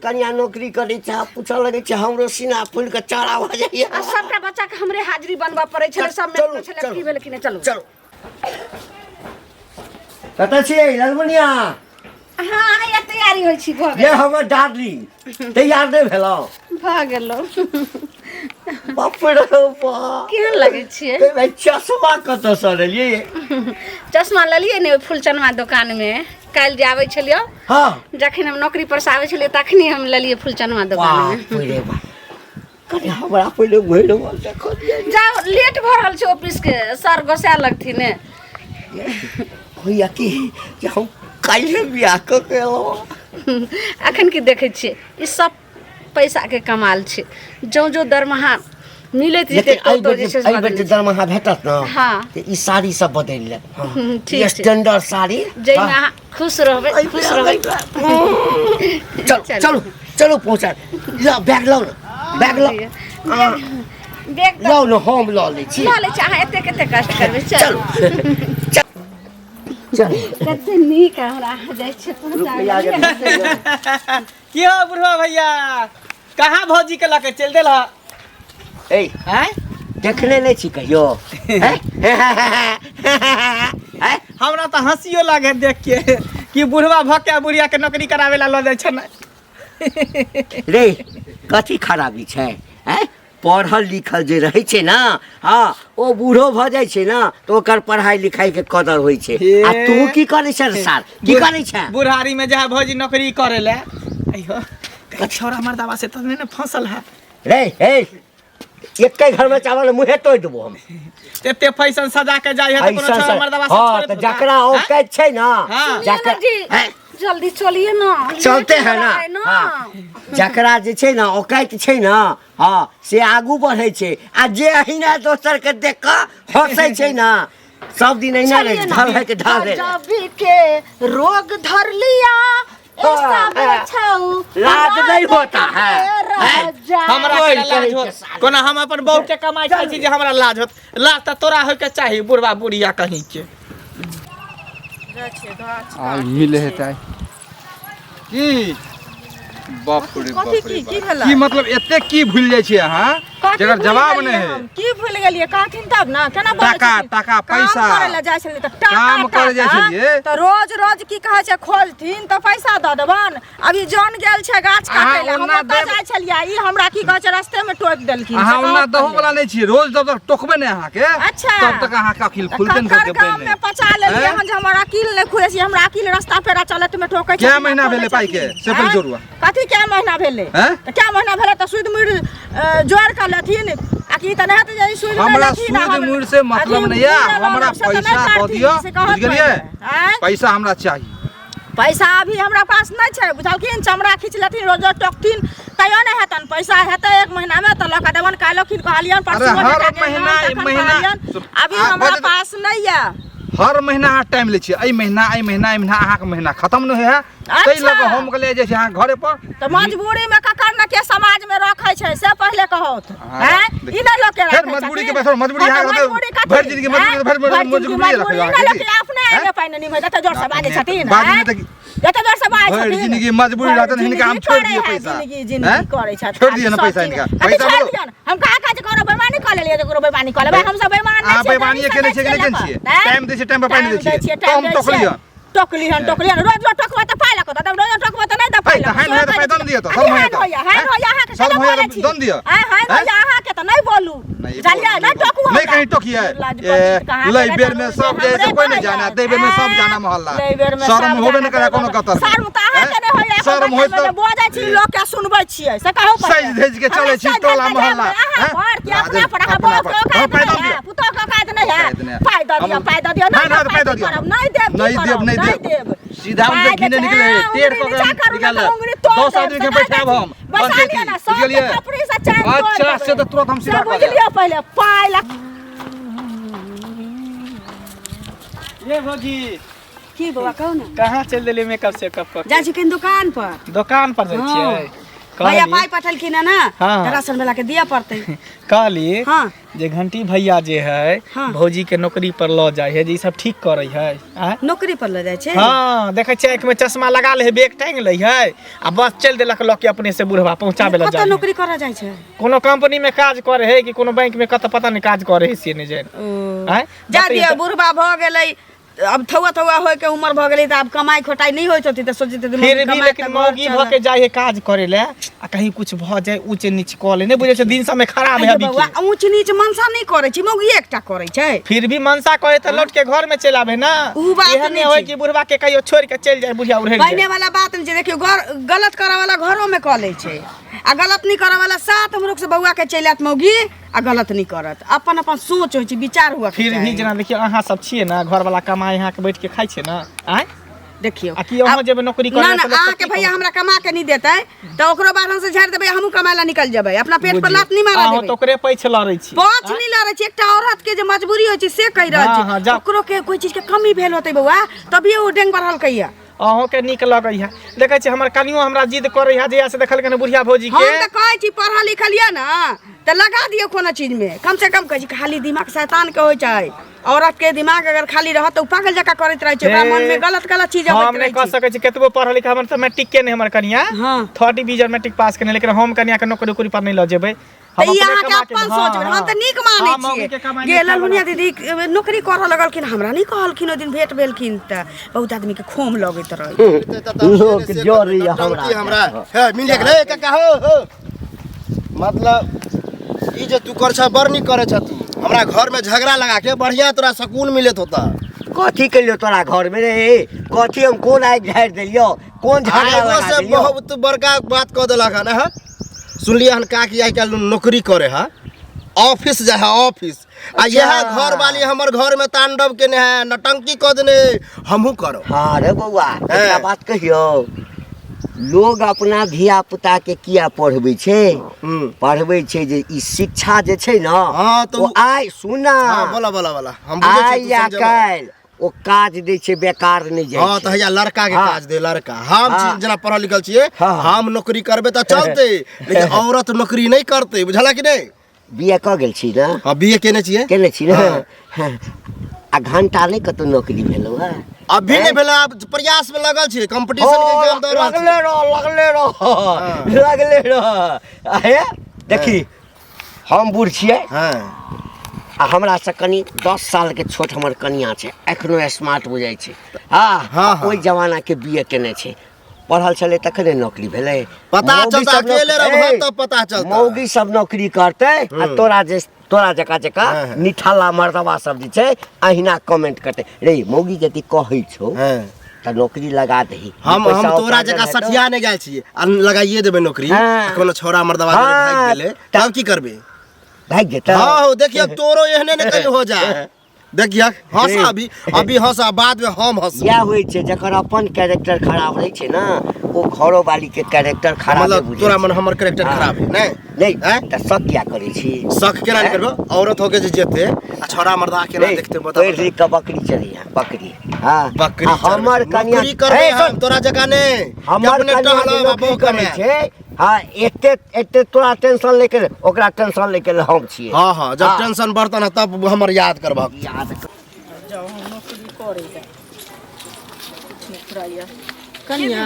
कनिया नौकरी करै छै आ पूछऽ लगै छै हमरो सीना फूलि कऽ चौड़ा भऽ जाइए आ सबटा बच्चा के हमरे हाजिरी बनबऽ पड़ै छलै सब चलू, में छलै चलू। की भेल की नहि चलू चलू कतऽ छियै ललमुनिया हाँ आइ तैयारी होइ छी भऽ ये गेल हमर डार्लिंग तैयार नहि भेलहुँ भऽ गेलौ बाप रे बाप केहन लगै छियै ए भाई चश्मा कतऽसँ लेलियै चश्मा लेलियै ने ओहि फुलचनमा दोकानमे काल्हि जे आबै छलियै हँ जखन हम नौकरी पर से आबै छलियै तखनी हम लेलियै फुलचनमा दोकानमे बाप रे बाप कनि हमरा पहिले घुरि देखो दियै जाउ लेट भऽ रहल छै ऑफिसके सर गोसा लगथिन ने होइया कि जे हम काल्हि बियाह कऽ के एलहुँ अखन की देखै छियै ई सब पैसाके कमाल छै जँ जँ दरमाहा मिलैत जेतै लेकिन तो एहि तो बेर जे छै से एहि बेर जे बदलि दरमाहा भेटत ने हाँ। तऽ ई साड़ी सब बदलि लेब हाँ। ठीक ई छै। स्टैंडर्ड साड़ी जाहिमे हाँ। अहाँ खुश रहबै एहि खुश बेर, रहबै एहि बेर। चलू चलू। चलू चलू पहुँचा लऽ बैग लाउ ने बैग लाउ बैग बैग तऽ लाउ ने हम लऽ लै छी लऽ लै छी अहाँ एते कते कष्ट करबै चलू चलू चल कते नीक हमरा अहाँ जाइ छियै रुपैआ जे पहुँचाबै भेटै की हो बुढ़वा भैया कहाँ भौजी के लऽ के चलि देल ह ए आँय देखने नहि छी कहियो हैं? हैं? हमरा तऽ हँसियो लागे देख के कि बुढ़वा भऽ के बुढ़िया के नौकरी करावे ला लऽ जाइ छै ने रे कथी खराबी छै हैं पढ़ल लिखल जे रहै छै ने हँ ओ बूढ़ो भऽ जाइ छै ने तऽ ओकर पढ़ाइ लिखाइके कदर होइ छै आ तू की करै छै सार की करै छै बुढ़ारी में जा भौजी नौकरी करे ले अइयो कहीं छौड़ा मर्दावा से तऽ नहि ने फंसल है रे हे एके घर में चावल मुँहे तोड़ि देबो हम एते फैशन सजा के जाइ है तऽ कोनो ऐसन छौड़ा से- मर्दावा से हाँ थोड़े तऽ फंसा। जकरा औकात छै ने हाँ। जकरा जी हैं? जल्दी चलिए ना चलते लेट है हो ना रहा है ना हाँ जकरा जे छै ने औकात छै ने हाँ से आगू बढ़ै छै आ जे अहिना दोसर के देख कऽ हंसै छै ने सब दिन अहिना रहै चलिए छै, ना। ढल है के ढल है गजब के रोग धर लिया ऐसा हाँ, बेछाऊ लाज नहीं होता है, हैं? राजा। हमरा कोइ केना लाज करै होत के साले। कोना हम अपन बहू के कमाई खाइ छी जे हमरा लाज होत लाज तऽ तोरा होय के चाही बुढ़वा बुढ़िया कहीं के आइ मिले हेतै की बाप रे बाप कथी रे की- की बाप। भेलै? की मतलब एते की भूल जाइ छियै अहाँ कथी जकर भूलि जवाब गेलियै नहि है हम? की भूलि गेलियै कहथिन तब ने केना बोलै टाका, छथिन? टाका, काम पैसा। करै लए जाइ छलियै तऽ टाका काम करै जाइ टाका, छलियै। तऽ रोज रोज की कहै छै खोजथिन तऽ पैसा दऽ देबन अभी जन गेल छै गाछ अहाँ काटै लए हम ओना ओतऽ देब- जाइ छलियै ई हमरा की कहै छै रस्ते में टोकि देलखिन अहाँ से ओना कहत दहु पहिले। वाला नहि छियै रोज जब तक टोकबै नहि अहाँके अच्छा। तब तक अहाँके अकिल तऽ खुलते नहि ककर देबै गाम में नहि पचा लेलियै हैं? हन जे हमर अकील नहि खुलै छै हमरा अकील रस्ता पेरा चलत में टोकै कै छथिन, महीना खोलै भेलै पाइ के? छथिन। से पहिले हैं? जोड़ू। कथी कै महीना भेलै हैं? तऽ कै महीना भेलै तऽ सूद मुड़ जोड़ कऽ लेथिन आ कि तऽ नहि हेतै जे ई सूद नहि हमरा लेथिन आ सूद हम- मुड़ से मतलब अथी नहि यऽ मुड़ हमरा लेलहुँ, से तऽ नहि पैसा दऽ करथिन, दिअ से कहत बुझि गेलियै पहिले। आँय? पैसा हमरा चाही पैसा अभी हमरा पास नहि छै बुझलखिन चमड़ा खींच लेथिन रोज रोज टोकथिन तैयो नहि हेतन पैसा हेतै एक महीनामे तऽ लऽ कऽ देबनि काल्हिो खिन कहलियनि परसुओ हर बेटाके महीना- तखन महीना- कहलियनि सुन, अभी आ, हमरा बजट- पास नहि यऽ हर महीना अहाँ टाइम लै छियै एहि महीना एहि महीना एहि महीना अहाँके महीना खतम नहि होइ है ताहि लऽ कऽ हम कहलियै जे छै अहाँ घरे पर तऽ मजबूरी में ककर न के समाज में रखे छै से पहिले कहत हाँ, हैं देखियौ। ई नहि लोक के फेर रखै मजबूरी के छथिन। बैठल, मजबूरी हाँ, तऽ अहाँके मजबूरी कथी? भरि जिंदगी मजबूरी हैं? भरि भरि जिंदगी मजबूरी रखै मजबूरी अहाँके नहि लोक की? के अपने हैं? आगे पानि नहीं जते जोर से बाजै छथिन बाजू हैं? नहि तऽ जते जोर से बाजै भरि छथिन जिंदगी मजबूरी भरि रहतनि, हिनका हम जिंदगी छोड़ि दियै करै है, पैसा। जिंदगी जिंदगी हैं? करै छथि छोड़ि दियै ने सब पैसा चीज। हिनका। कथी पैसा छोड़ि बोलो। दियौन? हम कहाँ काज करब बेईमानी कऽ लेलियै जे ककरो बेईमानी कऽ लेबै हम सब बेईमान नहि अहाँ छियै बेईमानिये केने छियै कि नहि केने छियै? टाइम दै छियै, टाइम पर पानि दै छियै। टाइम तऽ हम दै टोकलियै। छियै टोकली हन टोकली हन रोज रोज टोकबै तऽ पाइ लगत तब रोज रोज टोकबै तऽ नहि दऽ पाइ तऽ हानि होइया तऽ पाइ दऽ ने दिअ तऽ, शर्म होइया तऽ। होइया हानि होइया अहाँके शर्म केना होइया बोलै तऽ छी दऽ ने दिअ। आँय हानि हैं? होइया अहाँके तऽ नहि बोलू नहि, बुझलियै नहि टोकू नहि हमरा। कहीं टोकिए लाज ए, पतित कहाँ लै के बेर में सब जे है से कोई नहीं जाना दै बेर में सब जाना मोहल्ला लै बेर में शर्म सब होबे नहीं जाना, करे कोनो कतर में। शर्म तऽ अहाँके नहि होइया शर्म होइत तऽ तऽ बजै छी लोक के सुनबै छियै से कहू पहिले। सजि धजि के चलै छी हमरा सजि टोला धजि के मोहल्ला, जायब अहाँ हैं? पर कि अपना पर अहाँ अपना बौआ पर। के औकात हाँ, पाइ नहि दऽ है दिअ। पुतोह के औकात नहि है औकात नहि है। पाइ दऽ दिअ हम- पाइ दऽ दिअ नहि, नहि नहि, पाइ दऽ दिअ। करब नहि देब की नहि देब, करब नहि नहि देब। देब सीधा पाइ उनके घीने दै छै, निकले है हाँ, टेढ़ उंगली कऽ नीचा के करू ने निकाल तऽ उंगली तोड़ 10 देब, आदमी के से बैठाब हम बैसा पंचायती, लिअ ने सबके बुझलियै? थपड़ी से चैन तोड़ अच्छा से देबै। तऽ तुरंत हम से सीधा कऽ बुझि देब। लिअ पहिले पाइ लए ये भौजी की बौआ कहू ने कहाँ चलि देलियै मेकअप सेकअप कऽ के? जाइ छी कनि दोकान पर दोकान पर जाइ छियै भैया पाइ पठेलखिन हँ ने हाँ। तऽ राशन वाला के दिअ पड़तै। कहली हाँ। जे घंटी भैया जे है हाँ। भौजी के नौकरी पर लऽ जाइ है जे ई सब ठीक करै है आँय? नौकरी पर लऽ जाइ छै। हाँ, देखै छियै आँखि में चश्मा लगा ले है, बैग टांग लै है आ बस चलि देलक लऽ के अपने से बुढ़वा पहुँचाबे लए कतऽ जाइ है। नौकरी करऽ जाइ छै? कोनो कंपनी में काज करे है कि कोनो बैंक में, कतऽ पता नहीं काज करे है से नहीं जानि। ओ। आँय? जा बतैयौ दिअ तऽ। बुढ़बा भऽ गेलै, अब थौआ थौआ होय के उम्र भऽ गेलै तऽ आब कमाइ खोटाइ नहि होइत होतै तऽ सोचैत हेतै फिर मम्मी भी कमाइ लेकिन तऽ घर मौगी भऽ चलत। के जाइ है काज करे ले आ कहीं कुछ भऽ जाय ऊँच नीच कऽ ले, नहि बुझै छै दिन समय खराब है अरे अभी बौआ के। ऊँच नीच मनसा नहि करै छै, मौगी एकटा करै छै। फिर भी मनसा करे तऽ लौट के घर में चलि आबे ना। ऊ बात एहन नहि नहि होय छै। कि बुढ़वा के कहियो छोड़ि के चलि जाय, बुढ़िया उड़ै पहिने वाला बात नहि छै। देखियौ घर गलत करऽ वाला घरो में कऽ लै छै आ गलत नहि करऽ वाला सात मुरुख से बौआ के चलि आयत मौगी आ गलत नहि करत। अपन अपन सोच होइ छै, विचार हुअ के फिर भी चाही। जेना देखियौ अहाँ सब छियै ना, घर वाला कमाय अहाँ के बैठ के खाइ छियै ना, आँय? देखियौ आ की अहाँ जेबै नौकरी करे ना ना तऽ लोक अहाँके की भैया कहत? हमरा कमा के नहि देतै तऽ ओकरो बाद हमसे झाड़ि देबै, हमहूँ कमाय लए निकलि जेबै, अपना पेट पर लात नहि मारऽ अहाँ देबै। तऽ ओकरे पैछ लड़ै छी। पाँच नहि लड़ै छी, एकटा औरत के जे मजबूरी होइ छै से कहि रहल हाँ, हाँ, छी। जा। ओकरो के कोइ चीज के कमी भेल होतै बौआ तभिए ओ डेंग बढ़लकै या। अहूँके नीक लगै है। देखै छी हमर कनियो हमरा जिद करै है जहिया से देखलकै बुढ़िया भौजी के। हम तऽ कहै छी पढ़ल लिखल यऽ ने तऽ लगा दियौ कोनो चीज में, कम से कम कहै छी खाली दिमाग शैतान के होइ छै। औरत के दिमाग अगर खाली रहत तऽ ओ पागल जकाँ करैत रहै छै, ओकरा मन में गलत गलत चीज हम अबैत नहि रहै कह छै। सकै छी कतबो पढ़ल लिखल, हमर तऽ मैट्रिक के नहि हमर कनिया, हाँ। थर्ड डिवीजन मैट्रिक पास केने, लेकिन हम कनिया के नौकरी उकरी पर नहि लऽ जेबै। तऽ हम ई अपने अहाँके कमा के- अपन सोच भेल, हम तऽ नीक मानै हाँ, मौगी छियै। के कमाइ गे नहि खाय ललमुनिया बला। दीदी नौकरी करऽ लगलखिन, हमरा नहि कहलखिन, ओहि दिन भेंट भेलखिन तऽ बहुत आदमी के खोम लगैत रहै। लोक जरैया हमरा। हमरा हे मिल गेलै काका हो हो। मतलब ई जे तू कर छ बड़ नीक करे छ तू, हमरा घर में झगड़ा लगा के बढ़िया तोरा सुकून मिलत होता। कथी केलियो तोरा घर में रे? कथी हम कोन आगि झाड़ि देलियो, कोन झगड़ा आगो लगा से देलियो? बहुत बड़का बात कह देलक हन। हाँ सुनलियै हन का कि आइ काल्हि नौकरी करे है, ऑफिस जाय है ऑफिस, आ यह घर वाली हमर घर में तांडव केने है, नटंकी कऽ देने, हमहूँ करब। हाँ रे बौआ, एकटा बात कहियौ, लोग अपना धिया पुता के किया पढ़बै छै? पढ़बै छै जे ई शिक्षा जे छै ने, हाँ, तऽ ओ आइ सुना, हाँ, बोला बोला बोला, हम बुझै छियै, आइ तू या समझेबह। काल्हि ओ काज दै छै, बेकार नहि जाइ हाँ छै। तऽ हैया लड़का के हाँ। काज दे लड़का। हम हाँ। छी जेना पढ़ल लिखल छियै, हाँ। हम नौकरी करबै तऽ चलतै, लेकिन औरत नौकरी नहि करतै, बुझला कि नहि? बीए कऽ गेल छी ने? हाँ बीए केने छियै। केने छी ने? हाँ। आ घंटा नहि कतौ नौकरी भेलौ हँ? अभी नहि भेलै, आब प्रयास में लगल छियै, कंपटीशन के एग्जाम दऽ रहल लगले छियै। रह, लगले रह, लगले रह। हे देखी हम बूढ़ छियै हाँ। आ हमरा से कनि 10 साल के छोट हमर कनिया छै, एखनो स्मार्ट बुझाइ छै। हाँ, हाँ, हाँ। ओहि जमाना के बीए केने छै, पढ़ल छलै तखने नौकरी भेलै। पता मौगी चलता, सब अकेले नौकरी- रहबह तब पता चलता। मौगी सब नौकरी करतै आ तोरा जे तोरा जकाँ जकाँ हाँ, हाँ। निठाला मर्दबा सब जे छै अहिना कमेंट करतै रे मौगी यदि कहै छौ हाँ। तऽ नौकरी लगा दही। हम पैसा हम तोरा उपार्जन जकाँ हेतौ। सठिया नहि गेल छियै आ लगाइए देबै नौकरी। हाँ। कोनो छौड़ा मर्दबा जरे हाँ, भागि गेलै तब की करबै? भागि जेतौ। हाँ हो देखिए तोरो एहने ने कहीं हो जाए। देखिए हंस अभी अभी हंस आ बाद में हम हंस। इएह होइ छै जकर अपन कैरेक्टर खराब रहै छै ने, ओ घरो वाली के कैरेक्टर खराब मतलब तोरा मन हमर कैरेक्टर हाँ। खराब है नहीं? नहीं हैं? तऽ शक किया करै छी? शक केना नहि करबो? औरत होके जे जेते आ छौड़ा मर्दा केना नहीं, देखते बता। पढ़ि लिख कऽ बकरी चलैया बकरी। हाँ बकरी आ हमर चरबै। कनिया नौकरी करबै हे, हम सुन, तोरा जकाँ नहि हमर अपने कनिया जे टहलब आ नौकरी बहु करै कमाएब। छै, हाँ एते एते तोरा टेंशन लेके ओकरा टेंशन लेके हम छियै। हाँ हाँ जब हाँ। टेंशन बढ़तन ने तब हमर याद करबह। याद कर। जाउ हम नौकरी करै लए। फुराइया कनिया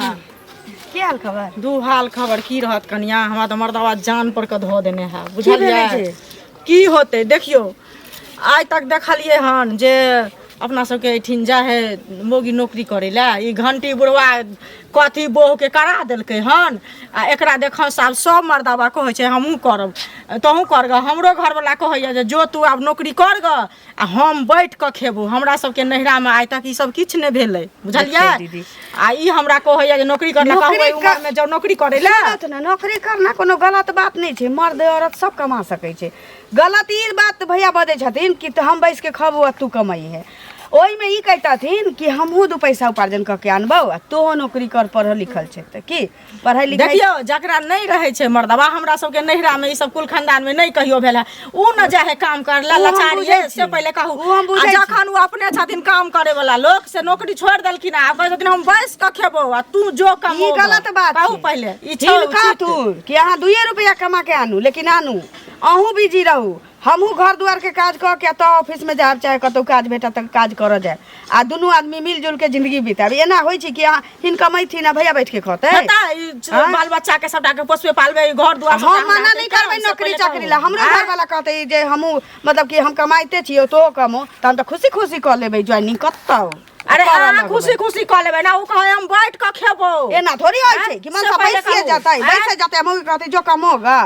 की हाल खबर? दू हाल खबर की रहत कनिया, हमरा तऽ मर्दवा जान पर के धऽ देने है, की बुझलियै? भेलै से? की होतै देखियौ, आइ तक देखलियै हन जे अपना सबके एहिठिन जाइ है मौगी नौकरी करै लए, ई घंटी बुढ़वा कथी बहुके करा देलकै हन आ एकरा देखऽ से आब सब मर्दाबा कहै छै हमहूँ करब तोहूँ कर गऽ। हमरो घरवला कहैया जे जो तू आब नौकरी कर गऽ आ हम बैठ कऽ खेबो। हमरा सबके नैहरामे आइ तक ई सब किछु नहि भेलै, बुझलियै? दीदी। आ ई हमरा कहैया जे नौकरी कर लए, नौकरी कहबै उमरमे जाउ नौकरी करै लए। सुनत ने, नौकरी करना कोनो गलत बात नहि छै, मर्द औरत सब कमा सकै छै। गलत ई बात भैया बजै छथिन कि हम बैस के खबो आ तू कमाई है। ओहिमे ई कहितथिन कि हमहूँ दू पैसा उपार्जन कऽ के आनबौ आ तोहो नौकरी कर, पढ़ल लिखल छै तऽ की पढ़ाई लिखाई। देखियौ, जकरा नहि रहै छै मर्दबा, हमरा सबके नैहरा में ई सब कुल खानदान में नहि कहियो भेल है, उ न जाए है काम कर ला, उ हम लाचारी बुझै है, से छी। पहिले कहू। उ हम बुझै आ छी। जखन उ अपने छथिन काम करे वाला लोक, से नौकरी छोड़ि देलखिन आ कहै छथिन हम बैस कऽ खेबौ आ तू जो कमो। ई गलत बात कहू छै। पहिले ई छौ हिनका उचित? तू कि अहाँ दुइए रुपया कमा के आनू, लेकिन आनू, अहूँ बिजी रहू, हमहूँ घर दुआरके काज कऽ के तऽ ऑफिसमे जायब, चाहे कतहु काज भेटत तऽ काज करऽ जायब, आ दुनू आदमी मिलजुल के जिंदगी बितायब। एना होइ छै कि अहाँ हिन कमैथिन आ भैया बैठ के खतै? हेतै ई आँय? बाल बच्चा के सबटा के पोसबे पालबे, ई घर दुआर सबटा हम मना हमरा नहि हेतै, करबै से नौकरी पहिले चाकरी कहू। लए। हमरो आँय? घरवाला कहतै जे हमहूँ मतलब कि हम कमाइते छियै, तोहो कमो, तऽ हम तऽ खुशी खुशी कऽ लेबै ज्वाइनिंग कतहु। अरे करऽ अहाँ लगबै। खुशी खुशी कऽ लेबै ना, ओ कहै हम बैठ कऽ खेबौ। एना थोड़ी होइ छै कि मन से से पहिले बैसिए कहू। जेतै? आँय? बैसे जेतै, मम्मी कहतै जो कमोगा,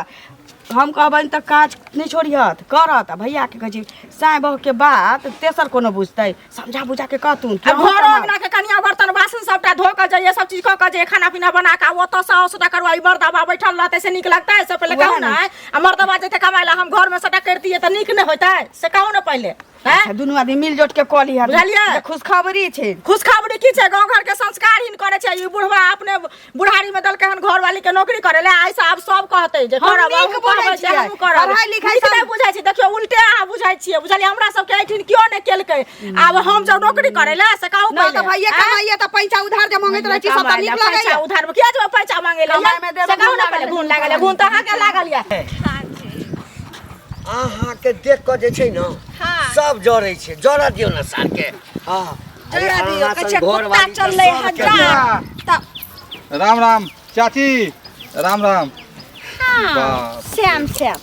हम कहबनि तऽ काज नहि छोड़िहत, करत। आ भैयाके कहै छी साँय बहुके बात तेसर कोनो बुझतै? समझा बुझा के कहथुन कि आ अहूँ घरो कमाउ। अंगना के कनिया बर्तन बासन सबटा धो कऽ जइए, सब चीज कऽ कऽ जइए, खाना पीना बना कऽ, ओतऽ सँ सबटा करवा, ई मर्दबा बैठल रहतै से नीक लगतै? से पहिले वएह कहू ने। ने। आँय? आ मर्दबा जेतै कमाइ लए, हम घरमे सबटा करितियै तऽ नीक नहि होइतै? से कहू ने पहिले। आँय? अच्छा, दुनू आदमी मिल जुट के कऽ लिहऽ। बुझलियै? जे खुशखबरी छै। खुशखबरी की छै? गाँव घर के संस्कारहीन करे छै ई बुढ़वा। अपने बुढ़ारी में देलकै हन घरवाली के नौकरी करे ले। आइ से आब सब कहतै जे हम करब, नीक अहूँ बुझै कहबै जे छियै। हमहूँ करब। पढ़ाइ लिखाइ नीक सब- नहि बुझै छी, देखियौ उल्टे अहाँ बुझै छियै, बुझलियै? हमरा सबके एहिठिन केओ नहि केलकै, आब हम जब नौकरी करे ले, से कहू ना पहिले। तऽ भैया आँय? कमाइए तऽ पैसा उधार जे मंगैत रहै छी सब तऽ नीक पैसा लगैया? उधार में किया जेबै पैसा मांगे ले? कमाइ मे देबै, से कहू घून ने पहिले। लागल। घून लागल ये, घून तऽ अहाँके लागल ये। अहाँके देख कऽ जे छै ने सब जरै छै। जरऽ दियौ ने सारके। हँ, अरे जरा दियौ, अहाँ कहै सन छै कुत्ता घरवाली तऽ चललै सबके हजार तऽ। राम राम चाची, राम राम। हाँ, बाप। श्याम श्याम।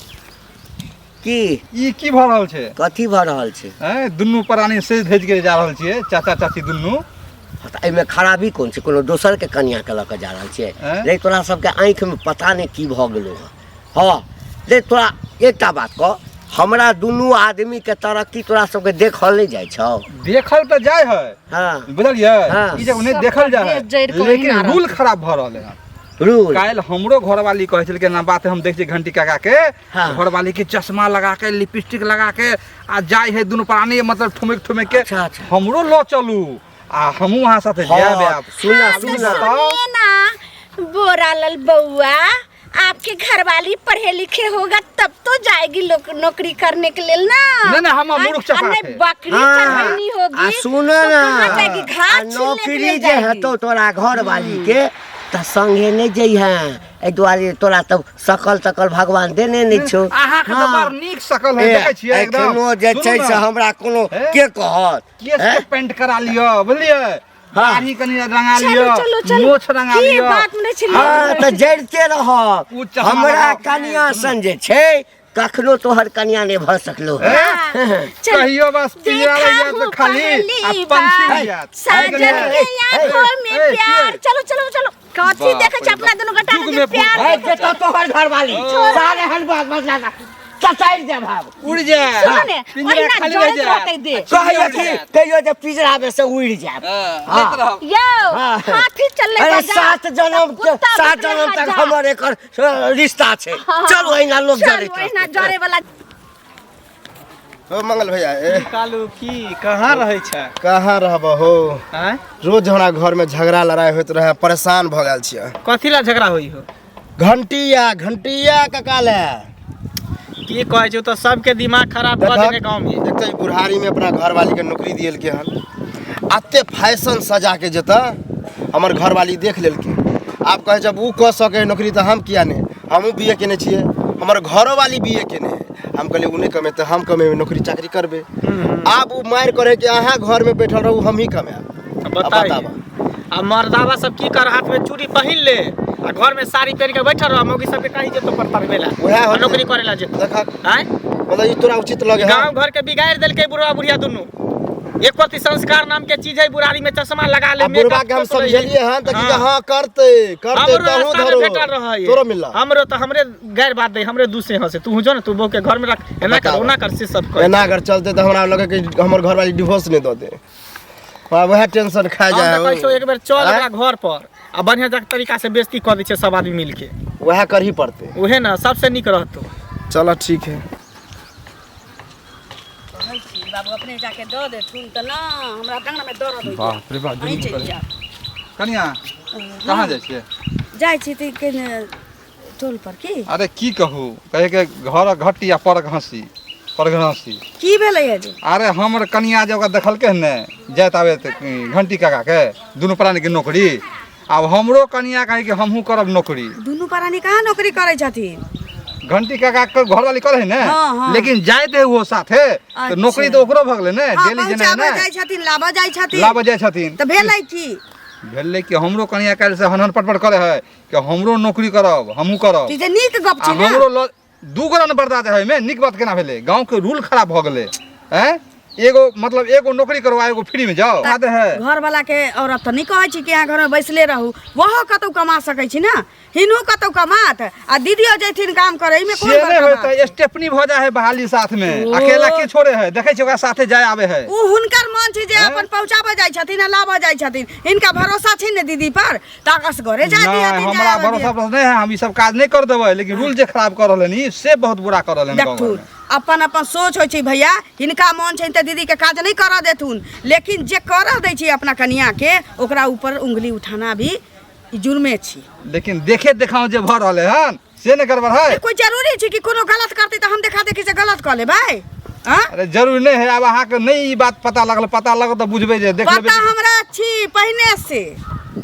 की ई की भऽ रहल छै? कथी भऽ रहल छै? हैं, दुनू प्राणी सेज धज के जा रहल छियै, चाचा चाची दुनू। हँ, तऽ एहिमे खराबी कोन छै? कोनो दोसरके कनियाके लऽ कऽ जा रहल छियै? हैं? रे तोरा सबके आँखिमे पता नहि की भऽ गेलौ हँ। हँ रे, तोरा एकटा बात कह, हमरा दुनू आदमीके तरक्की तोरा सबके देखल नहि जाइ छौ? देखल तऽ जाइ है। हँ। बुझलियै? हाँ। ई जगह नहि देखल जाइ देश जड़ि है, कऽ लेकिन ओहिना रूल खराब भऽ रहल है। रूल? काल्हि हमरो घरवाली कहै छलकै ना बात, हम देख छियै घंटी काका के हाँ। घरवाली के चश्मा लगा के, लिपस्टिक लगा के आ जाइ है दुनू प्राणी, मतलब ठुमकि ठुमकि के। अच्छा, अच्छा। हमरो लऽ चलू आ हमहूँ अहाँ साथे हाँ, जायब आब। सुना हाँ, तो सुना। सुनिए ना बोरा लल बउआ, आपके घरवाली पढ़े लिखे होगा तब तो जाएगी लोक नौकरी करने के लिए ना। नहीं, नहीं, हम आ- मूर्ख आ चपाट नहीं, है। बकरी हाँ, चढ़ानी होगी आ सुन तो ना, कहाँ जाएगी? आ घास छीलने के नौकरी लिए जे जाएगी। हेतौ तोरा घरवाली के तऽ संगे नहि जइहे, एहि दुआरे तोरा तऽ सकल तकल भगवान देने नहि छौ। अहाँके तऽ हाँ। बड़ नीक सकल है, ए, देखै छियै एकदम। एखनो जे सुनू छै ने, से हमरा कोनो ए? के कहत? केस ए? के पेंट करा लिअ, बुझलियै? हाँ। दाढ़ी कनि रंगा चलू, लिअ, चलू, चलू। मोछ रंगा की लिअ। बात नहि छै। हाँ तऽ जड़िते रहब। उ चश्मा हमरा लगाउ। कनिया सन जे छै कखनो तोहर कनिया नहि भऽ सकलो। चल, कहियो बस पिंजरा देखा लग जायत हूँ तऽ खाली पहली आ पंछी बार उड़ि जायत। साजन ए, के आंखों में ए, प्यार। के? चलो चलो चलो, कथी बाप देखै रे छै अपना बाप। दुनू गोटा युग के में प्यार? है जेतौ तोहर घरवाली, सारे हन बात बदला चचारि देब हम। उड़ि जायत। सुनो ने, पिंजरा ओहिना खाली रहि जड़ैत जायत। रहतै देह। कहियो कि कहियो जे पिंजरा में से उड़ि जायब। हाँ, हाँ। लैत रहब। यौ, हाँ। हाथी चललै अरे बाजार, 7 जनम कुत्ता 7 बकरी जनम तक हजार। हमर एकर रिश्ता छै। हाँ। चल, ओहिना लोक चल, जड़ैत ओहिना रहतै। जड़े वाला। हो मंगल भैया, ए। कालू, की कहाँ रहै छै? कहाँ रहब हो? आँय? रोज हमरा घर में झगड़ा लड़ाई होइत रहे, परेशान भऽ गेल छियै। कथी ला झगड़ा होई हो? घंटिया, घंटिया कका ले। की कहै छै तऽ सबके दिमाग खराब कऽ देने गाँव में। एक तऽ ई बुढ़ारी में अपना घरवाली के नौकरी दिएलकै हन, एते फैशन सजा के जेतऽ, हमर घरवाली देख लेलकै, आब कहै जब उ कऽ सकै है नौकरी तऽ हम किया नहि? हमहूँ बी ए केने छियै, हमर घरोवाली बी ए केने है। हम कहलियै उ नहि कमेतै, हम कमेबै, नौकरी चाकरी करबै। आब उ मारि करै कि अहाँ घरमे बैठल रहू, हमही कमायब। अब बताइए। बताबऽ। आ मर्दावा सब की कर, हाथ में चूड़ी पहिन ले आ घर में साड़ी पहन के बैठल रह, मौगी सबके कहीं जेतो पर पढ़बे ला उएह आ होतै। नौकरी करे ला जेतो। देखक। आँय? मतलब ई तोरा उचित लगे है? गांव घर के बिगाड़ देलकै बुढ़वा बुढ़िया दुनू। एक प्रति संस्कार नाम के चीज है? बुढ़ारी में चश्मा लगा ले, आ बुढ़वा मेकअप के हम कऽ लै। समझेलिए हन तऽ की हाँ। हाँ करते करते हमरो तहूँ रास्ता में धरो भेटल रहै। तोरो मिलला। हमरो तऽ हमरे गैर बात दे, हमरे दूसे हंसे, तू जो ने तू बहू के घर में रख, एना कर बताबऽ। ओना कर, से सब कर। एना अगर चलते तऽ हमरा लगे कि हमर घरवाली डिवोर्स नहि दऽ दे, हमरा वएह टेंशन खा हम जाए। तऽ कहै छियौ एक बेर चल आँय? ओकरा घर पर आ बढ़िया जक तरीका से बेइज्जती कऽ दै छियै सब आदमी मिलके। वएह करही पड़तै। उहे ने सबसे नीक रहतौ। चलो ठीक है। कहै छी बाबू, अपने जाके दऽ देथुन तऽ ना हमरा डाँड़मे दर्द होइए। बाप रे बाप, अहीं जुलुम चलि करै। जाउ। कनिया कहाँ जाइ छियै? जाइ छी तऽ कने टोल पर की। अरे की कहू, कहे के घर घटी आ पर घसी पर घसी। की भेलै है जे? अरे हमर कनिया जे ओकरा देखलकै हन ने जाइत आबैत घंटी काका के दुनू प्राणी के नौकरी, आब हमरो कनिया कहे कि हमहूँ करब नौकरी। दुनू प्राणी कहाँ नौकरी करै छथिन? घंटी काका के घरवाली करे है ने, हाँ, हाँ। लेकिन जाइत है वो साथे तऽ नौकरी तऽ ओकरो भऽ गेलै ने, हाँ, डेली जेना पहुँचाबऽ ने जाइ छथिन, लाबऽ जाइ छथिन। लाबऽ जाइ छथिन। तऽ भेलै की? भेलै कि हमरो कनिया काल्हि से हनहन पटपट करे है कि हमरो नौकरी करब, हमहूँ करब। ई तऽ नीक गप आ छै ने। हमरो ल दू गोरा ने बर्दाश्त है में, नीक बात केना भेलै? गाँव के रूल खराब भऽ गेलै। हैं, एगो मतलब एगो नौकरी करो आ एगो फ्री में जाओ। बात है घर वाला के औरत तऽ नहि कहै छी कि अहाँ घरमे बैसले रहू, वहो कतौ कमा सकै छी ने, हिनू कतौ कमात आ दीदियो जैथिन काम करे, एहिमे कोन से नहीं बड़का होता बात है, छै? स्टेपनी भऽ जाइ है बहाली साथ में, अकेला के छोड़े है, देखै छी ओकरा साथे जाय आवे है। उ हुनकर मन छै जे अपन पहुँचाबऽ जाइ छथिन आ लाबऽ जाइ छथिन, हिनका भरोसा छै ने दीदी पर, तऽ असगरे जाय नहीं, दिहथिन, जाय हमरा आबऽ भरोसा दिहथिन। भरोसा नहीं है, हम ई सब काज नहीं कर देबै, लेकिन रूल जे खराब कर रहल हन से बहुत बुरा कर रहल हन गाँव देखथुन घरमे। अपन अपन सोच होइ छै भैया, हिनका मन छनि तऽ दीदीके काज नहि करऽ देथुन, लेकिन जे करऽ दै छै अपना कनियाके ओकरा ऊपर उंगली उठाना भी ई जुर्मे छी। लेकिन देखे देखाव जे भऽ रहल हन से नहि गड़बड़ है। कोई जरूरी छै कि कोनो गलत करतै तऽ हम देखा देखी से गलत कऽ लेबै? आँ? अरे जरूरी नहीं है, आब अहाँके नहीं ई बात पता लगल, पता लगल तऽ बुझबै जे देख लेबै। पता हमरा छी पहिने से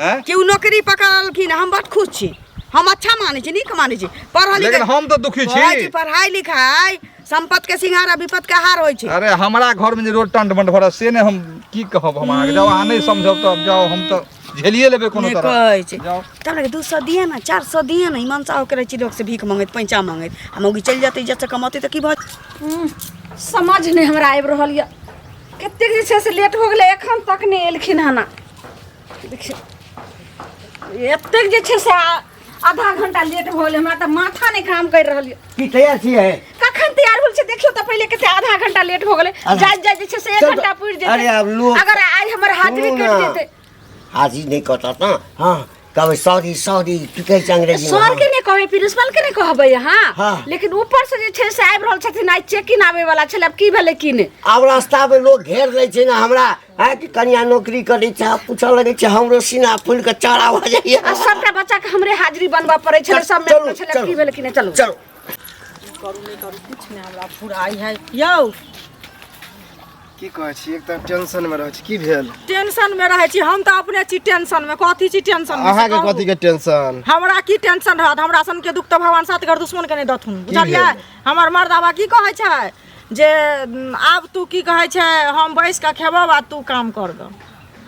हैं? कि ओ नौकरी पकड़लखिन, हम बड खुश छी, हम अच्छा मानै छी, नीक मानै छी, पढ़ल लेकिन लिखल हम तऽ दुखी छी। कहै छी पढ़ाई लिखाई संपत के सिंगार आ विपत के हार होइ छै। अरे हमरा घर में जे रोड टंट बंट भरल से नहीं हम की कहब, हम अहाँके जाओ अहाँ नहीं समझब तऽ जाओ, हम तऽ झेलिए लेबै कोनो नहि तरह। कहै छै जाओ। तब लगे 200 दिए ने, 400 दिए ने, ईमान साहु के रहै छी लोक से भीख मंगैत पैंचा मंगैत, आ मौगी चलि जेतै इज्जत से कमौतै तऽ की भऽ समझ नहि हमरा आबि रहल यऽ, कतेक जे छै से लेट हो गेलै, एखन तक नहि एलखिन हन। देखियौ एतेक जे छै से आधा घंटा लेट भऽ गेलै, हमरा तऽ माथा नहि काम करि रहल यऽ। की तैयार छियै? कखन तैयार होल छै देखियौ तऽ पहिले, कते आधा घंटा लेट हो गेलै, आधा- जाइत जाइत जे छै से 1 चल तऽ- घंटा पुरि जेतै। अरे आब लोक- अगर आइ हमर हाजिरी सुनू कटि ना। जेतै। हाजिर नहि कटत ने, हँ कहबै सॉरी सॉरी, की कहै छै अंग्रेजी में? सर के नहि कहबै, प्रिंसिपल के नहि कहबै अहाँ, हाँ। लेकिन ऊपर से जे छै से आबि रहल छथिन, आइ चेक इन आबै वाला छलै, आब की भेलै की नहि। आब रास्ता में लोग घेर लै छै ने हमरा, है कि कनिया नौकरी करै छै, आब पूछऽ लगै छै, हमरो सीना फूलि कऽ चौड़ा भऽ जाइए। आ सबटा बच्चा के हमरे हाजिरी बनबऽ पड़ै छलै, सब चलू, में छलै, चलू। की भेलै की नहि, चलू चलू। करू नहि करू किछु नहि हमरा फुराइ है यौ। की कहै छी, एक तऽ टेंशन में रहै छी, की भेल? टेंशन में रहै छी हम तऽ अपने छी टेंशन में, कथी छी टेंशन में से अहाँके कहू। कथी के टेंशन? हमरा की टेंशन रहत, हमरा सन के दुख तऽ भगवान सात घर दुश्मन के नहि दथुन, बुझलियै? भेल? हमर मर्दाबा की कहै छै जे आब तू की कहै छै हम बैस कऽ खेबौ आ तू काम कर गऽ,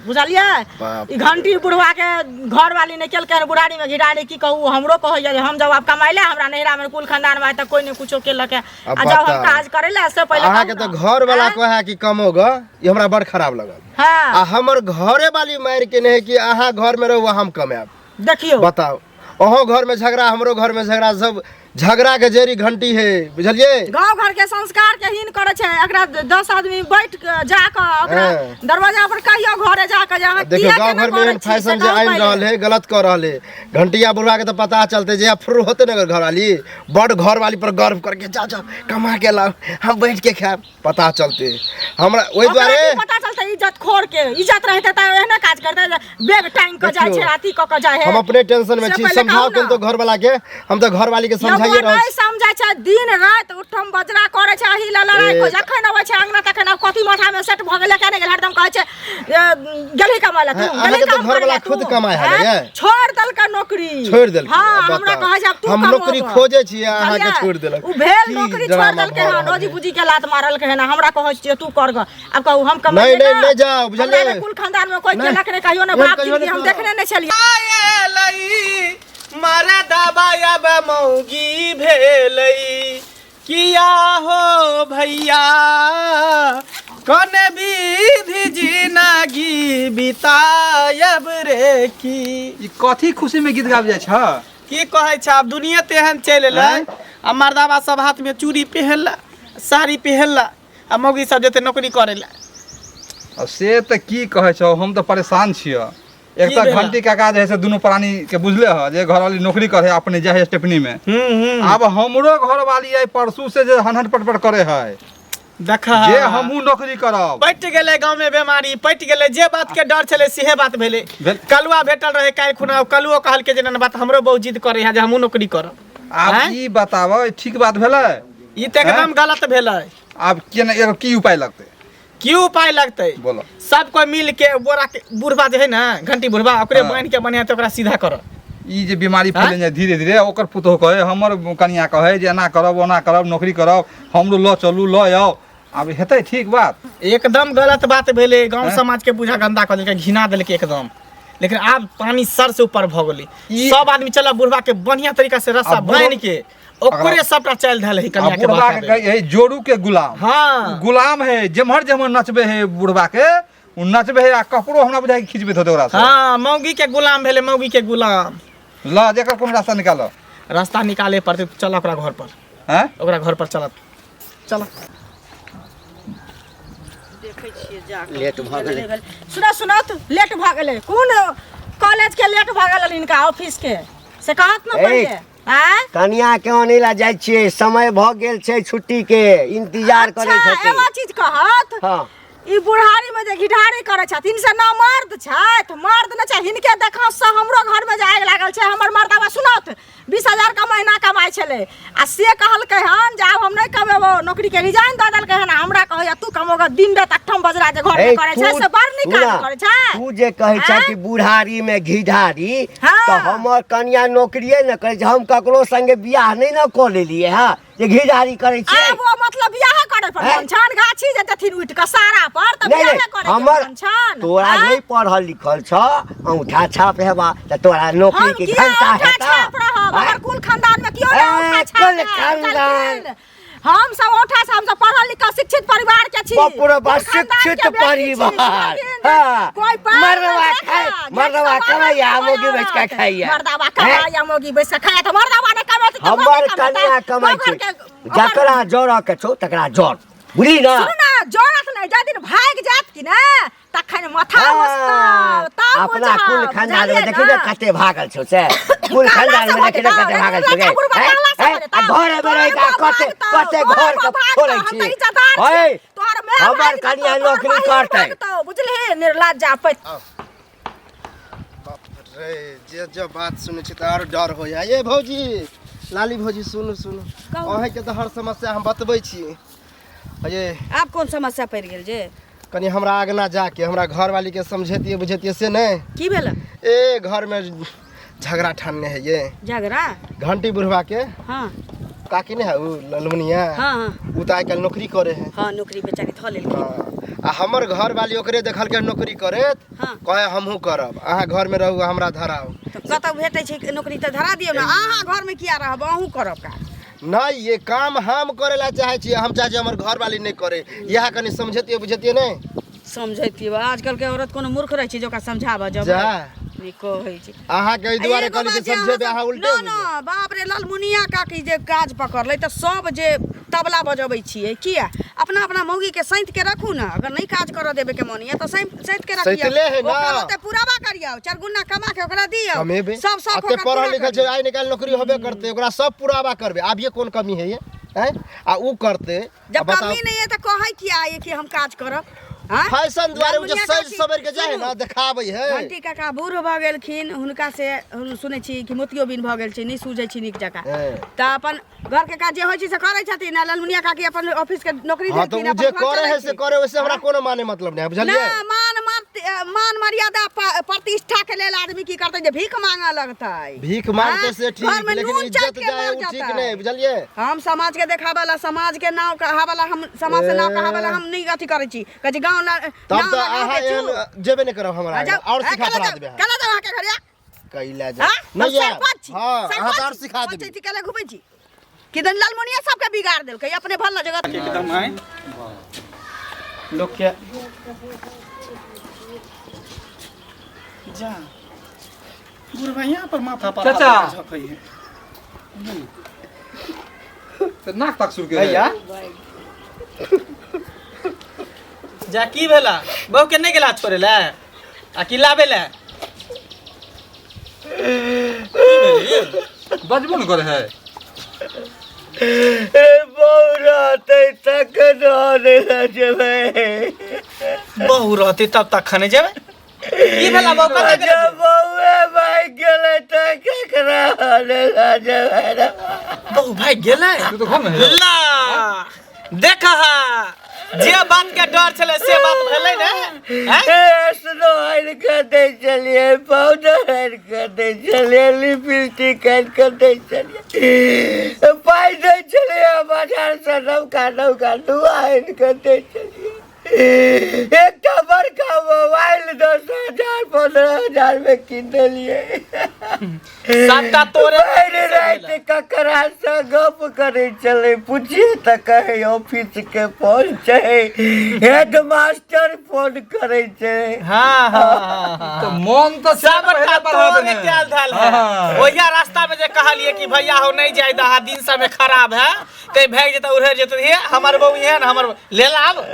बुझलियै? बाप ई घंटी बुढ़वा के घरवाली नहि केलकै हन, बुढ़ारी में घिरारी की कहू, हमरो कहैया जे हम जब आब कमाइ ले, हमरा नैहरा में कुल खानदान में आइ तक कोई नहि कुछो केलक है, अब आ जब हम बताउ। काज करै ले से पहिले अहाँके कहू तऽ ना। घर वाला आँय? कहै कि कमो ग, ई हमरा बड़ खराब लगल। हाँ। आ हमर घरे वाली मारि के नहि कि अहाँ घर में रहू आ हम कमायब। देखियौ। बताउ, अहों घर में झगड़ा, हमरो घर में झगड़ा, सब झगड़ा के जड़ी घंटी है, बुझलियै? गांव घर के संस्कार के हीन करे छै, एकरा 10 आदमी बैठ के जा के ओकरा हाँ। दरवाजा पर कहियो घरे जा के जे अहाँ देखियौ किया गांव केना घर में एहन करै छी से फैशन जे कहू आनि पहिले। रहल है, गलत कऽ रहल है। घंटिया बुढ़वा के तऽ पता चलते जे फुर होते ने घरवाली, बड़ घरवाली पर गर्व करके जा जा कमा के लाओ, हम बैठ के खायब, पता चलते हमरा ओहि ओकरा दुआरे की पता चलते इज्जत खोर के, इज्जत रहते तऽ एहने काज करते, बैग टांग के जाइ छै, देखियौ, अथी कऽ के जाइ है। हम अपने टेंशन में से छी, पहिले समझाओ कहू के तो ना। घर वाला के, हम तऽ घरवाली के समझाइए यौ, रहल नहि छी। समझै छै, दिन राति उठम बजरा करै छै, अही लए लड़ाइ ए, कऽ, जखन अबै छै अंगना तखन आब कथी माथा में सेट भऽ गेलै, केने गेलै, हरदम कहै छै, ए, गेलही कमाइ लए तू, हाँ, गेलही अहाँके तऽ काम घरवाला करै लए तू। खुद कमाइ है आँय? ने? छोड़ि देलकै नौकरी। छोड़ि देलकै, हाँ, अब हमरा बताउ। कहै छै आब तू हम कमाबऽ। नौकरी खोजै छियै, अहाँके बुझलियै? छोड़ि देलक। उ भेल की नौकरी छोड़ि ड्रामा देलकै भऽ हन, रहल रोजी है। पूंजी के लात मारलकै हन, हमरा कहै छियै तू कर गऽ। आब कहू हम कमेलियै नहीं, नहीं, ना? नहीं जाओ, बुझलियै? हमरा कुल खानदान में कोई नहीं। केलक नहीं, कहियो नहीं, नहीं, बाप कहियो जिंदगी नहीं हम करब। देखने नहीं छलियै। आएलै मरदबा अब मौगी भेलै, किया हो भैया कने विधि जिनगी बितायब रे की। ई कथी खुशी में गीत गाबि जाइ छ? की कहै छै, आब दुनिया तेहन चलि एलै, आँय? आ मर्दाबा सब हाथ में चूड़ी पहिरला, साड़ी पहिरला, आ मौगी सब जेतै नौकरी करै लए। आ से तऽ की कहै छौ, हम तऽ परेशान छियै। एक की तऽ भेला? घंटी काका जे है से दुनू प्राणी के बुझले ह जे घरवाली नौकरी करे अपने जाइ है स्टेपनी में। आब हमरो घरवाली आई परसू से जे हनहन पटपट करे है देखा जे हमहूँ नौकरी करब। पटि गेलै गाँव में बीमारी पटि गेलै, जे बात के डर छलै सेहे बात भेलै। भेल। कलुआ भेटल रहे काल्हि खुना, ओ कलुओ कहलकै जे ना बात हमरो बहुत जिद करे है जे हमहूँ नौकरी करब। आब आँय? ई बताब, ठीक बात भेलै? ई तऽ एकदम गलत भेलै। आब केना एकर की उपाय लगतै? की उपाय लगतै? बोलो। सब कोई मिल के बोरा के बुढ़बा जे है ना घंटी बुढ़बा, ओकरे हाँ। बान्हि के बढ़िया से ओकरा सीधा करऽ। ई जे बीमारी फैल जाय धीरे धीरे, ओकर पुतोह कहे, हमर कनिया कहे जे एना करब ओना करब नौकरी करब, हमरो लऽ चलू लऽ आउ। आब हेतै ठीक बात? एकदम गलत बात भेलै। गाँव हैं? समाज के बुझा गंदा कऽ देलकै, घिना देलकै एकदम। लेकिन आब पानी सर से ऊपर भऽ गेलै। ई- सब आदमी चल बुढ़बा के बढ़िया तरीका से रस्सा आ बुढ़- बान्हि के ओकरे सबटा चालि धल है आ कनिया के बुढ़बा बहका के देल। कहे जोरू के गुलाम। हाँ। गुलाम है, जेम्हर जेम्हर नचबे है बुढ़बा के ओ नचबे है, आ कपड़ो हमरा बुझाइ खिचबे होते ओकरा से। हाँ, मौगी के गुलाम भेलै, मौगी के गुलाम। ल जेकर कोनो रास्ता निकालो। रास्ता निकाले पड़तै। चल ओकरा घर पर। हैं? ओकरा घर पर चलत, चल। देखै छियै जा कऽ। लेट भऽ गेलै। सुनऽ सुनऽ, लेट भऽ गेलै। कोन कॉलेज के लेट भऽ गेल हिनका ऑफिस के से कहत न ए। पहिले आँय? कनिया के आनै ला जाइ छियै, समय भऽ गेल छै छुट्टी के इंतजार करै अच्छा छथिन। एगो चीज कहत। हाँ। ई बुढ़ारी में जे घिढारी करै छथिन से ना मर्द छथि, मर्द नहि छै हिनके। देखा से हमरो घर में जे आगि लागल छै। हमर मर्दाबा सुनत 20,000 के महीना कमाइ छलै आ से कहलकै हन जे आब हम नहि कमेबो, नौकरी के रिजाइन दऽ देलकै हन। आ हमरा कहैया तू कमोगा दिन राति अठम बजरा जे घर में ए, करै छै तू- से बड़ नीक काज सुना, करै छै। तू जे कहै छै आँय? कि बुढ़ारी में घिढारी, हाँ। तऽ हमर कनिया नौकरिए ने करै छै, हम ककरो संगे बियाह नहि ने कऽ लेलियै हँ जे घिढारी करै छियै। आब ओ मतलब बियाह करे पर हैं? मन छन, गाछी जे देथिन उठि कऽ सारा पर तऽ नहीं बियाह नहीं करे के हमर मन छन। तोरा आँय? नहीं पढ़ल लिखल छ, औंठा छाप हेबा तऽ तोरा नौकरी हम के किया घंटा औंठा हेता। छाप रहब? आँय? हमर कुल खानदान में कियो नहि ए, औंठा छाप कुल है, खानदान। बुझलखिन? हम सब औंठा से, हम सब पढ़ल लिखल शिक्षित परिवार के छी। बाप रे बाप, कुल खानदान के शिक्षित बेटी छी, परिवार। बुझलखिन? हाँ। कोई पार मर्दवा नहि खाय- देखा, मर्दवा जेठ कमाइया, समाज मोगी बैस कऽ खाइया। मर्दवा कमाइया, मोगी बैस कऽ खाइया, तऽ मर्दवा नहि कमेतै तऽ हमर मोगी कमेतै। कनिया कमाइ गाँव छै। घरके- जकरा जरऽ के छौ तकरा जर, बुझली ना? सुनू ना, जरत नहि, जाहि दिन भागि जायत कि ने तखन माथा हाँ, मस्तब तब अपना बुझब, कुल खानदान में बुझलियै देखी ना ना? कते भागल छौ से, कुल कहला खानदान से में देखी ना भऽ कते जेतौ, भागल छौ गे। बुढ़बा हैं? कहला से हैं? भऽ जेतौ। आ घर में रहि कऽ तोहर कते बाप कते भागतौ, घर के तोहर बाप छोड़ै भागतौ, छी। हम तऽ इज्जतदार छी। है, तोहर माय हमर भागि जेतौ, कनिया तोहर नौकरी बहिन करतै। भागतौ, बुझलिही निर्लज्ज आपैत। बाप रे, जे जे बात सुनै छी तऽ आर डर होइया। ये भौजी, लाली भौजी, सुनू सुनू, अहाँके तऽ हर समस्या हम बतबै छी। ये आब कोन समस्या पड़ि गेल जे? कनि हमरा आगना जाके हमरा घरवालीके समझेतियै बुझेतियै से नहि। की भेल? ए घरमे झगड़ा ठानने है ये। झगड़ा? घंटी बुढ़वा के। हाँ। काकी नहीं है उ ललमुनिया? हाँ, हाँ। उ तऽ आइ काल्हि नौकरी करे है। हाँ, नौकरी बेचारी धऽ लेलखिन। हाँ। आ हमर घरवाली ओकरे देखलकै नौकरी करैत, हाँ। कहे हमहूँ करब, अहाँ घरमे रहू हमरा धराउ। तऽ कतौ भेटै छै नौकरी तऽ धरा दियौ ने, अहाँ घरमे किया रहब, अहूँ करब काज। नहीं, ये काम हम करे ला चाहे छी, हम चाहे छी हमर घरवाली नहीं करे। इएह कनि समझेतियै बुझेतियै नहि? समझैतियै, आजकल के औरत कोनो मूर्ख रहै छै जे ओकरा समझाबऽ जब जा। नहि कहै छै। अहाँके एहि दुआरे एगो कहली जे बात जे समझेबै, अहाँ अहाँ सब- उल्टे न न, बाप रे, ललमुनिया काकी जे काज पकड़लै तऽ सब जे तबला बजबै छियै किया? अपना अपना मौगी के सैंत के रखू ने, अगर नहि काज करऽ देबे के मन यऽ तऽ सैंत के रखियौ। सैंतले है ना। ओकर ओते पुराबा करियौ, चारि गुना कमा के ओकरा दियौ। कमेबे सब शौक एते ओकर पढ़ल पूरा लिखल छै, करियौ। आइ निकालि नौकरी होबे करतै, ओकरा सब पुराबा करबै। आब ये कोन कमी है ये हैं? आ उ करतै जब आ बताउ कमी नहीं है तऽ कहै किया ये कि हम काज करब? हाँ? फैशन दुआरे उ जे ललमुनिया सज काकी, सवर के जाइ है ना सुनू। देखाबै है। घंटी काका बूढ़ भऽ गेलखिन, हुनका से हम सुनै छी कि मोतियो बिन भऽ गेल छै, नहि सूझै छै नीक जकाँ, हैं। तऽ अपन घर के काज जे होइ छै से करै छथिन आ ललमुनिया काकी अपन ऑफिस के नौकरी हाँ तऽ देलखिन, उ अपन जे घर करे चलै है से छै। करे, ओइसे हमरा कोनो माने मतलब नहि है, बुझलियै? ना, मान मर्यादा प्रतिष्ठा के लेल आदमी की करतै जे भीख मांगऽ लगतै। भीख मांगते हाँ? से ठीक, घर में लेकिन नून इज्जत चाटि के जाए मर उ ठीक जेतै। नहीं, बुझलियै? हम समाज के देखाबै ला, समाज के नाव कहाबै ला, हम समाज से नाव कहाबै ला हम नहीं अथी करै छी। कहै छी गाँव ला तब नाव तऽ ला गाँव अहाँ बेचू। एहन जेबे नहि करब हमरा आ जाउ, आगे, और ए, सिखा केला पढ़ा जाउ, देबै अहाँ। केला जाउ अहाँके घरे? कैला जा हाँ? हम नहीं आयब। सरपंच छी, हाँ, अहाँ सरपंच तऽ और छी। सिखा देबै। पंचायती केला घुमै छी किदन लालमुनिया सबके बिगाड़ देलकै, अपने भल जगत एकदम आइ लोग के जा बुढ़बा यहाँ पर माथा पर चाचा। हाथ झपै है। तऽ नाक ताक सुरके भैया जा की भेला बहू के नहीं गेला छोड़े ला आ की लाबे ला? बजबो ने करे है। ए बौरा। रहतै तखन आनै लए जेबै। बहू रहतै तब तखन जेबै। की भेला बहू कतऽ गेलै? जब बौए भागि गेलै तऽ केकरा आनै लए जेबै रे? बहू भागि गेलै? तू तऽ घरमे हेबे। ला देख हा, जे बात के डर छलै से बात भेलै ने। हैं? ए, स्नो आनि कऽ दै छलियै, पाउडर आनि कऽ दै छलियै, लिपस्टिक आनि कऽ दै छलियै, पाइ दै छलियै, बाजारसँ नवका नवका नुआ आनि कऽ दै छलियै। एकटा बड़का मोबाइल 10,000 15,000 मे कीन देलियै। सबटा तोरे भरि राति ककरासँ गप करै छलै पुछिए तऽ कहै ऑफिस के फोन छै, हेड मास्टर फोन करै छै। हाँ हाँ हाँ, हाँ। तऽ मोन तऽ सबटा पहिले बढ़ा तोरे देने। कैल धैल है। हाँ। ओहिया रास्ता में जे कहलिए कि भैया हो नहीं जाय दहा, दिन समय खराब है, कहीं भागि जेतै उड़ै जेतै, हे हमर बहू एहन हमर ले लाब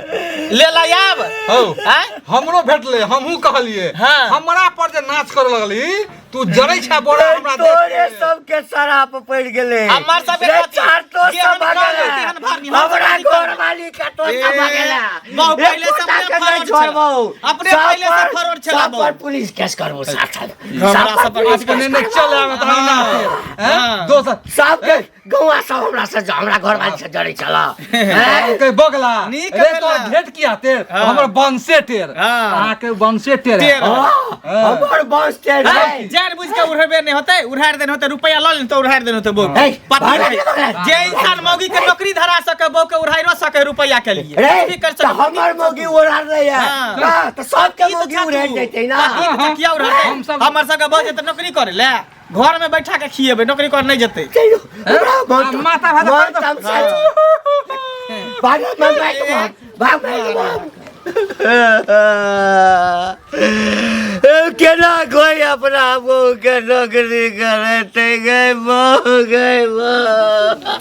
ले ला आब। हौ। आँय? हमरो भेटलै, हमहूँ कहलियै। हाँ। हमरा पर जे नाच करे लगली, तू जरै छै बोरा हमरा देख तोरे के। सबके शराप पड़ि गेलै। हमर सबके रे कथी? चार तो जेहन सब भगेला। कहलहुँ तेहन भरनी, हम हमरा सब की घर करबै? वाली के तो सब भगेला। बहु पहिले से एकोटा अपने के नहि फरौर छोड़बौ। छला। अपने सब पहिले से पर- फरौर छला सब बहु। पर पुलिस केस करबो साथ। हमरा सब सब पर पर आज के पुलिस ने केस चल आवे तऽ ना। हाँ। दोसर सबके गौआ सब हमरा से हमरा घर वाली से जरै छला। हैं? के बगला नीक रे भेला। तोर घेट किया टेर? हाँ। हमर बंसे टेर। हाँ। अहाँ के बंसे टेर। टेर। हाँ, हमर बस टेर है। जान बुझ के उड़ेबे नहीं होते, उड़ार देने होते, रुपया ल लेने तो उड़ार देने होते बहू। हे, पति भागल है। के बगल। जे इंसान मौगी के नौकरी धरा सके, बहू के उड़ाइरो सके रुपया के लिए। रे, कुछ भी कर तऽ सके। हमर मौगी उड़ा रहे है। हाँ। हाँ, तऽ सबके ई तऽ मौगी छा उड़ारि तू। जेतै ना। पति तऽ किया उड़ाते? हम सब- हमर सबके बहू जेतै नौकरी करे ले, घर में बैठा के खिएबै, नौकरी कर नहीं जेतै। चलू, हमरा मन माथा भात मन तमसा भाग, भाग, भाग, भाग, भाग, भाग। केना कोई अपना बहू के नौकरी करेतै? गए बहू, गए बहू।